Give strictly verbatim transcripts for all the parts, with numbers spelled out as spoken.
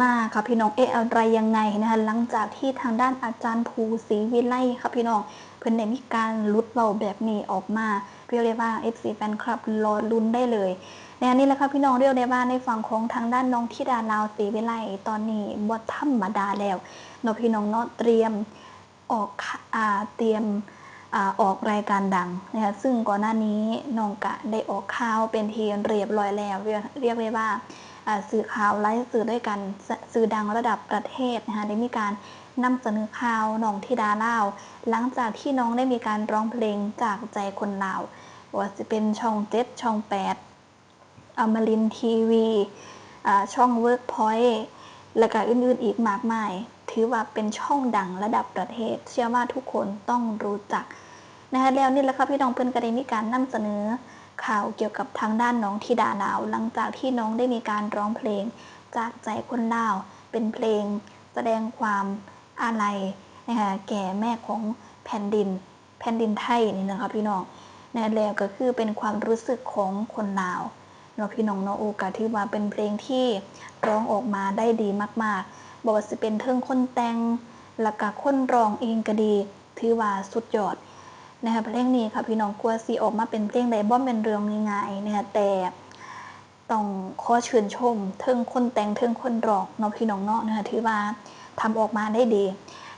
มาค่ะพี่น้อง เอ๊ะ อะไรยังไงนะคะ หลังจากที่ทางด้านอาจารย์ภูศรีวิไลค่ะพี่น้อง เพิ่นได้มีการหลุดเว้าแบบนี้ออกมา เรียกได้ว่า เอฟซี แฟนคลับรอลุ้นได้เลย ในอันนี้แหละค่ะพี่น้อง เรียกได้ว่าในฝั่งของทางด้านน้องธิดาลาวศรีวิไล ตอนนี้บ่ธรรมดาแล้วเนาะพี่น้องเนาะ เตรียมออกข่า- อ่า เตรียม อ่า ออกรายการดังนะคะ ซึ่งก่อนหน้านี้น้องกะได้ออกข่าวเป็นที่เรียบร้อยแล้ว เรียก เรียกได้ว่า อ่า สื่อข่าวหลายสื่อด้วยกัน ส- สื่อดังระดับประเทศนะคะ ได้มีการนำเสนอข่าวน้องธิดาลาว หลังจากที่น้องได้มีการร้องเพลงจากใจคนลาว ว่าสิเป็นช่องเจ็ด ช่องแปด อมรินทร์ทีวี อ่า ช่อง Workpoint และก็อื่นๆอีกมากมาย ถือว่าเป็นช่องดังระดับประเทศ เชื่อว่าทุกคนต้องรู้จักนะคะ แล้วนี่แหละค่ะพี่น้อง เพิ่นก็ได้มีการนำเสนอข่าวเกี่ยวกับทางด้านน้องธิดาลาว หลังจากที่น้องได้มีการร้องเพลงจากใจคนลาว เป็นเพลงแสดงความอาลัยนะคะ แก่แม่ของแผ่นดิน แผ่นดินไทยนี่นะคะพี่น้อง นะ แล้วก็คือเป็นความรู้สึกของคนลาวเนาะพี่น้องเนาะ โอ้ ก็ถือว่าเป็นเพลงที่ร้องออกมาได้ดีมากๆ บ่ว่าสิเป็นเทิงคนแต่ง แล้วก็คนร้องเองก็ดี ถือว่าสุดยอดนะคะ เพลงนี้ค่ะพี่น้อง กว่าสิออกมาเป็นเพลงได้บ่แม่นเรื่องง่ายๆนะคะ แต่ต้องขอชื่นชมเทิงคนแต่งเทิงคนร้องเนาะพี่น้องเนาะนะคะ ถือว่าทำออกมาได้ดี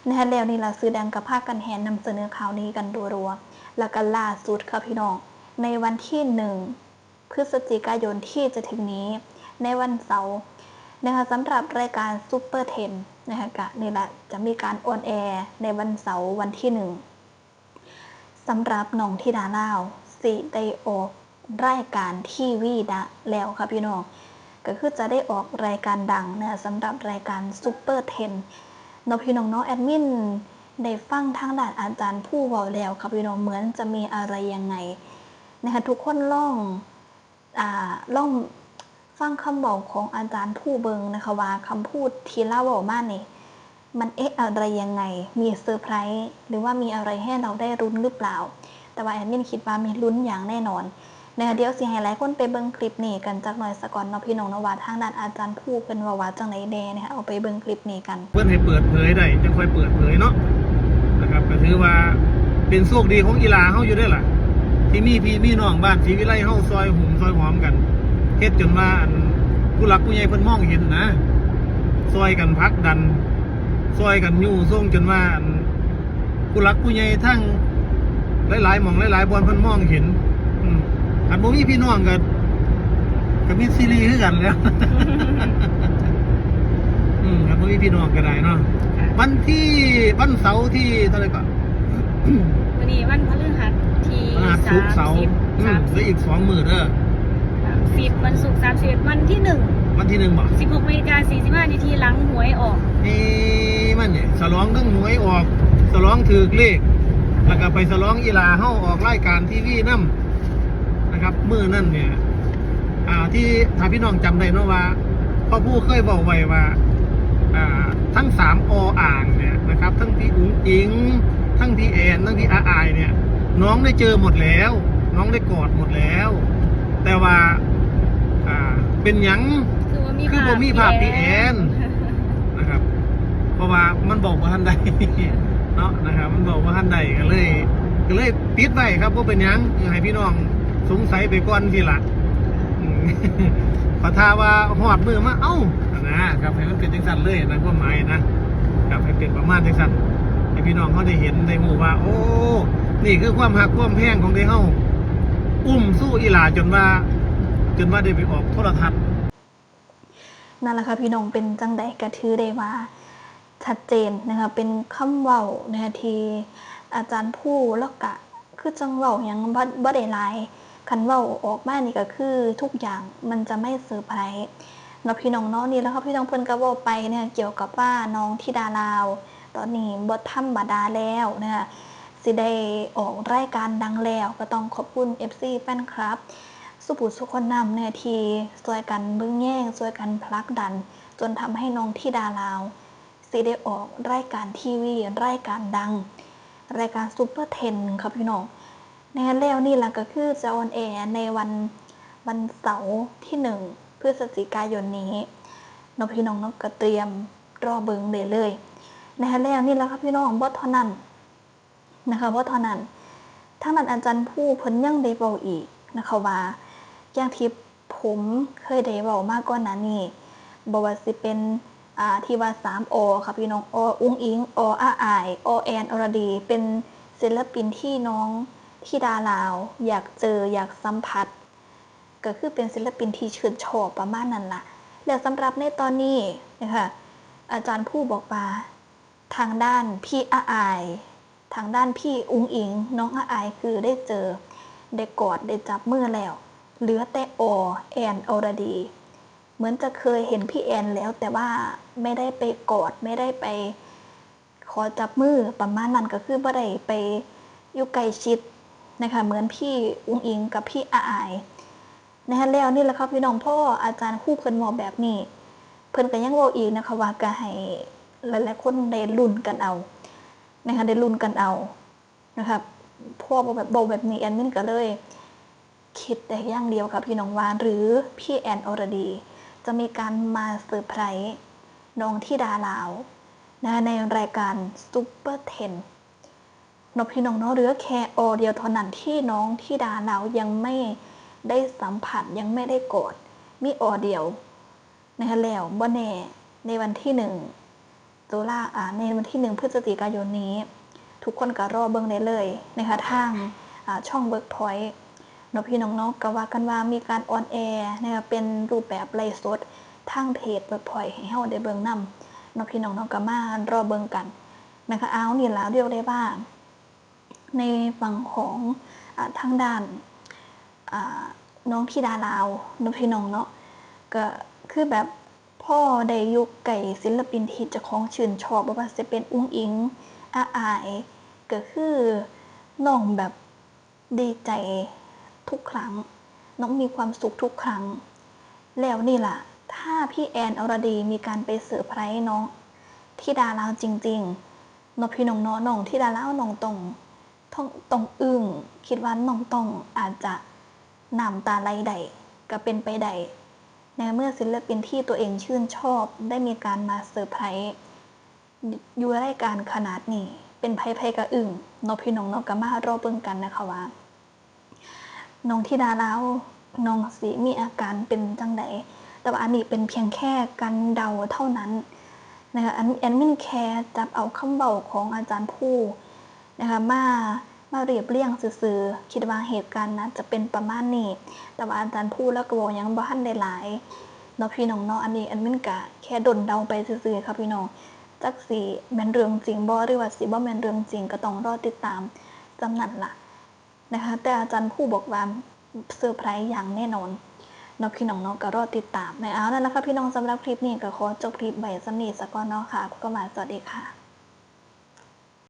นะคะ แล้วนี่ล่ะสื่อดังก็พากันแห่นำเสนอข่าวนี้กันรัวๆ แล้วก็ล่าสุดค่ะพี่น้อง ในวันที่หนึ่ง พฤศจิกายนที่จะถึงนี้ ในวันเสาร์นะคะ สำหรับรายการ Super Ten นะคะ ก็นี่แหละจะมีการออนแอร์ในวันเสาร์วันที่หนึ่ง สำหรับน้องธิดาลาวสิได้ออกรายการทีวีดะแล้วค่ะพี่น้อง ก็คือจะได้ออกรายการดังนะคะ สำหรับรายการ Super Ten เนาะพี่น้องเนาะ แอดมินได้ฟังทางด้านอาจารย์ภูเว้าแล้วค่ะพี่น้อง เหมือนจะมีอะไรยังไงนะคะ ทุกคนลอง อ่า ลองฟังคำเว้าของอาจารย์ภูเบิ่งนะคะ ว่าคำพูดที่ลาวเว้ามานี่ มันเอ๊ะอะไรยังไง มีเซอร์ไพรส์หรือว่ามีอะไรให้เราได้ลุ้นหรือเปล่า แต่ว่าแอดมินคิดว่ามีลุ้นอย่างแน่นอนนะคะ เดี๋ยวสิให้หลายคนไปเบิ่งคลิปนี้กันจักหน่อยสะก่อนเนาะพี่น้องเนาะ ว่าทางด้านอาจารย์ภูเพิ่นเว้าว่าจั่งใดแน่นะคะ เอาไปเบิ่งคลิปนี้กัน เพิ่นให้เปิดเผยได้จั่งค่อยเปิดเผยเนาะนะครับ ก็ถือว่าเป็นโชคดีของอีหล่าเฮาอยู่เด้อล่ะ ที่มีพี่มีน้องบ้านศรีวิไลเฮาซอยโฮมซอยหอมกัน เฮ็ดจนว่าอันผู้หลักผู้ใหญ่เพิ่นมองเห็นนะ ซอยกันผลักดัน ซอยกันยู้ส่งจนว่าอันผู้หลักผู้ใหญ่ทั้งหลายๆหม่องหลายๆบ่อนเพิ่นมองเห็น อืม คันบ่มีพี่น้องก็ ก็มีซีรีส์คือกันแหล้ว อืม คันบ่มีพี่น้องก็ได้เนาะ ค่ะ วันที่ วันเสาร์ที่เท่าไหร่ก่อน มื้อนี้วันพฤหัสที่ พฤหัส ศุกร์ เสาร์ สามสิบ อืม สามสิบ เหลืออีกสองมื้อเด้อ สามสิบ วันศุกร์ สามสิบเอ็ด วันที่หนึ่ง วันที่หนึ่งบ่ สิบหกนาฬิกาสี่สิบห้านาที หลังหวยออก นี่มันเนี่ย ฉลองเรื่องหวยออก ฉลองถืกเลข แล้วก็ไปฉลองอีหล่าเฮาออกรายการทีวีนำนะครับ มื้อนั้นเนี่ย อ่า ที่ถ้าพี่น้องจำได้เนาะว่า พ่อผู้เคยบอกไว้ว่า อ่า ทั้งสาม ออ่างเนี่ยนะครับ ทั้งพี่อุ๋งอิ๋ง ทั้งพี่แอน ทั้งพี่อาอายเนี่ย น้องได้เจอหมดแล้ว น้องได้กอดหมดแล้ว แต่ว่า อ่า เป็นหยัง คือบ่มี คือบ่มีภาพ ภาพพี่แอน พี่แอน นะครับ เพราะว่ามันบอกบ่ทันได้ เนาะนะครับ มันบอกบ่ทันได้ ก็เลย ก็เลยปิดไว้ครับ บ่เป็นหยัง ให้พี่น้องสงสัยไปก่อนสิล่ะ อืม พอถ้าว่าฮอดมื้อมา เอ้า นะครับ ให้มันเป็นจังซั่นเลยนะ ความหมายนะ ครับ ให้เป็นประมาณจังซั่น ให้พี่น้องเฮาได้เห็น ได้รู้ว่า โอ้ นี่คือความฮักความแพงของที่เฮาอุ้มสู้อีหล่าจนว่า จนว่าได้ไปออกโทรทัศน์ นั่นล่ะค่ะพี่น้อง เป็นจั่งใดก็ถือได้ว่าชัดเจนนะคะ เป็นคำเว้านะคะ ที่อาจารย์ภูแล้วก็คือจั่งเว้าหยังบ่ บ่ได้หลาย คันเว้าออกมานี่ก็คือทุกอย่างมันจะไม่เซอร์ไพรส์เนาะพี่น้องเนาะ นี่แหละค่ะพี่น้อง เพิ่นก็เว้าไปเนี่ยเกี่ยวกับว่าน้องธิดาลาว ตอนนี้บ่ธรรมดาแล้วนะคะ สิได้ออกรายการดังแล้ว ก็ต้องขอบคุณ เอฟซี แฟนคลับ สู่ผู้สู่คนนำเนี่ย ที่ช่วยกันเบิ่งแยง ช่วยกันผลักดัน จนทำให้น้องธิดาลาว สิได้ออกรายการทีวี รายการดัง รายการ Super Ten ค่ะพี่น้อง แน่แล้วนี่ล่ะก็คือจะออนแอร์ในวัน วันเสาร์ที่หนึ่ง พฤศจิกายนนี้ เนาะพี่น้องเนาะ ก็เตรียมรอเบิ่งได้เลยนะคะ แล้วนี่แหละค่ะพี่น้อง บ่เท่านั้นนะคะ บ่เท่านั้น ทางด้านอาจารย์ภูเพิ่นยังได้เว้าอีกนะคะว่า อย่างที่ผมเคยได้เว้ามาก่อนหน้านี้ บ่ว่าสิเป็น อ่า ที่ว่าสาม อ ค่ะพี่น้อง อ อุ๋งอิ๋ง อ อาอาย อ แอน อรดี เป็นศิลปินที่น้องธิดาลาวอยากเจอ อยากสัมผัส ก็คือเป็นศิลปินที่ชื่นชอบประมาณนั้นล่ะ แล้วสำหรับในตอนนี้นะคะ อาจารย์ภูบอกว่า ทางด้านพี่อาอาย ทางด้านพี่อุ๋งอิ๋ง น้องอาอายคือได้เจอ ได้กอด ได้จับมือแล้ว เหลือแต่ อ แอน อรดี เหมือนจะเคยเห็นพี่แอนแล้ว แต่ว่าไม่ได้ไปกอด ไม่ได้ไปขอจับมือประมาณนั้น ก็คือบ่ได้ไปอยู่ใกล้ชิดนะคะ เหมือนพี่อุ๋งอิ๋งกับพี่อาอายนะคะ แล้วนี่แหละค่ะพี่น้อง พออาจารย์ภูเพิ่นเว้าแบบนี้ เพิ่นก็ยังเว้าอีกนะคะว่า ก็ให้หลายๆคนได้ลุ้นกันเอานะคะ ได้ลุ้นกันเอานะคะ พอเว้าแบบ เว้าแบบนี้ แอดมินก็เลยคิดได้อย่างเดียวค่ะพี่น้องว่า หรือพี่แอนอรดี จะมีการมาเซอร์ไพรส์น้องธิดาลาวนะคะ ในรายการซุปเปอร์เทน เนาะพี่น้องเนาะ เหลือแค่ อ เดียวเท่านั้นที่น้องธิดาลาวยังไม่ได้สัมผัส ยังไม่ได้กอด มี อ เดียวนะคะ แล้วบ่แน่ในวันที่หนึ่ง ตุลา อ่า ในวันที่หนึ่ง พฤศจิกายนนี้ ทุกคนก็รอเบิ่งได้เลยนะคะ ทาง อ่า ช่อง Workpoint เนาะพี่น้องเนาะ ก็ว่ากันว่ามีการออนแอร์นะคะ เป็นรูปแบบไลฟ์สดทางเพจ Workpoint ให้เฮาได้เบิ่งนำเนาะพี่น้องเนาะ ก็มารอเบิ่งกันนะคะ เอานี่ล่ะ เรียกได้ว่า ในฝั่งของ อ่า ทางด้าน อ่า น้องธิดาลาวเนาะพี่น้องเนาะ ก็คือแบบพอได้อยู่ใกล้ศิลปินที่เจ้าของชื่นชอบ บ่ว่าสิเป็นอุ๋งอิ๋ง อาอาย ก็คือน้องแบบดีใจทุกครั้ง น้องมีความสุขทุกครั้ง แล้วนี่ล่ะ ถ้าพี่แอนอรดีมีการไปเซอร์ไพรส์น้องธิดาลาวจริงๆ เนาะพี่น้องเนาะ น้องธิดาลาวน้องต้อง ต้อง ต้องอึ้ง คิดว่าน้องต้องอาจจะน้ำตาไหลได้ ก็เป็นไปได้ ในเมื่อศิลปินที่ตัวเองชื่นชอบได้มีการมาเซอร์ไพรส์อยู่รายการขนาดนี้ เป็นไผๆก็อึ้งเนาะพี่น้องเนาะ ก็มารอเบิ่งกันนะคะว่า น้องธิดาลาว น้องสิมีอาการเป็นจั่งใด แต่ว่าอันนี้เป็นเพียงแค่การเดาเท่านั้นนะคะ อัน แอดมินแค่จับเอาคำเว้าของอาจารย์ภูนะคะ มา มาเรียบเรียงซื่อๆ คิดว่าเหตุการณ์น่าจะเป็นประมาณนี้ แต่ว่าอาจารย์ภูลาวก็เว้าหยังบ่ทันได้หลายเนาะพี่น้องเนาะ อันนี้แอดมินก็แค่ด้นเดาไปซื่อๆ ค่ะพี่น้อง จักสิแม่นเรื่องจริงบ่ หรือว่าสิบ่แม่นเรื่องจริง ก็ต้องรอติดตามส่ำนั้นล่ะ นะคะ แต่อาจารย์ภูบอกว่าเซอร์ไพรส์อย่างแน่นอนเนาะพี่น้องเนาะ ก็รอติดตามนะ เอา นั่นแหละค่ะพี่น้อง สำหรับคลิปนี้ก็ขอจบคลิปไว้ส่ำนี้ซะก่อนเนาะค่ะ ก็มา สวัสดีค่ะ